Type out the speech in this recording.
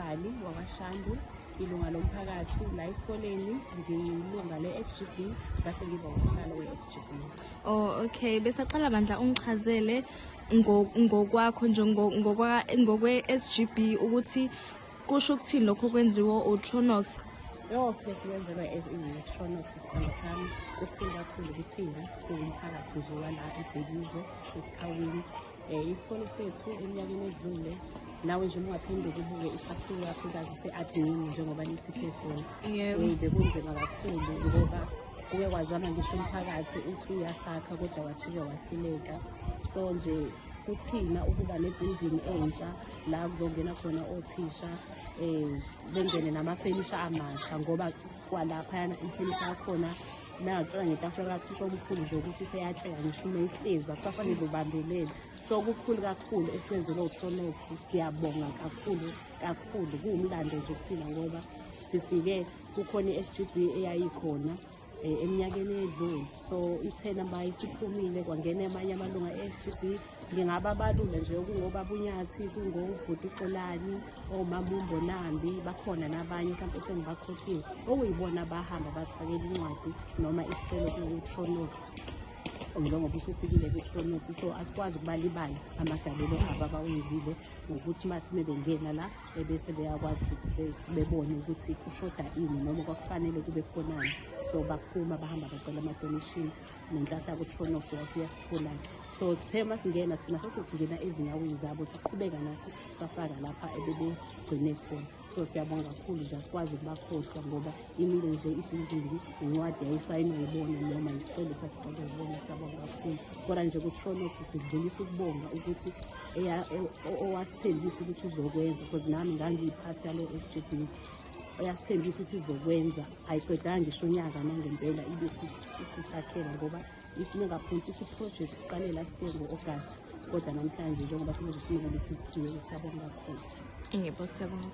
uMbali wakwaShandu, ilunga lomphakathi la esikoleni, ngiyilunga le-SGB, ngase ngiba usihlalo we-SGB. Oh okay, besacela bandla ungichazele ngokwakho nje ngokwe-SGB ukuthi kusho ukuthini lokho kwenziwa uTronox. Yo, besikwenzelwa i-Tronox, sithandwa sami, kukhulu kakhulu kuthina siwumphakathi nje wala eBhekizwe eSikhawini. Isikole sethu eminyakeni edlule, nawe nje uma ungaphenduka ubuke isakhiwo kakhulukazi se-admin njengoba nisiphe sona. Yebo. Bekunzima kakhulu ngoba kuke kwazama ngisho umphakathi uthi uyasakha kodwa wajike wahluleka. So nje kuthina ukuba ne-building entsha la kuzongena khona othisha, bengene namafenisha amasha, ngoba kwalaphayana ifenisha yakhona nangakutshela ngetafula kathisha omkhulu nje ukuthi useyatsheka ngisho uma ihlezi, akusafanele ubambelele. So kukhulu kakhulu esikwenzelwe uTronox, siyabonga kakhulu kakhulu. Kuwumlando nje kuthina ngoba sifike kukhona i-SGB eyayikhona eminyakeni edlule, so ithena bayisiphumile kwangena amanye amalunga e-SGB. Ngingababalula nje okungobaba uNyathi, kungobhuti uXolani, omama uMbonambi, bakhona nabanye mhlawumbe esengibakhohliwe, okuyibona abahamba basifakela incwadi noma isicelo ku-Tronox njengoba usufikile ku-Tronox. So asikwazi ukubalibala amagalelo abo abawenzile ngokuthi mathi mebengena la ebese beyakwazi ukuthi bebone ukuthi kushoda ini noma kwakufanele kube khonani. So baphuma bahamba bacela ama-donation, nenhlahla ku-Tronox wasuyasithola-ke. So sithe masingena thina sase singena ezinyaweni zabo, saqhubeka nathi safaka lapha ebebegcine khona. So siyabonga kakhulu nje, asikwazi ukubakhohlwa ngoba imile nje i-building, incwadi yayisayinwa yibona noma isicelo sasicela yibona. Siyabonga kakhulu, kodwa nje ku-Tronox sidlulisa ukubonga ukuthi owasithembisa ukuthi uzokwenza, because nami ngangiyiphathi yalo SGB, oyasithembisa ukuthi izokwenza, ayiqedanga ngisho unyaka nangempela ibe sisakhela, ngoba ifuneka i-project iqale last year ngo-August, kodwa namhlanje njengoba sebezosinika lesi khiye, siyabonga kakhulu. Yebo, siyabonga.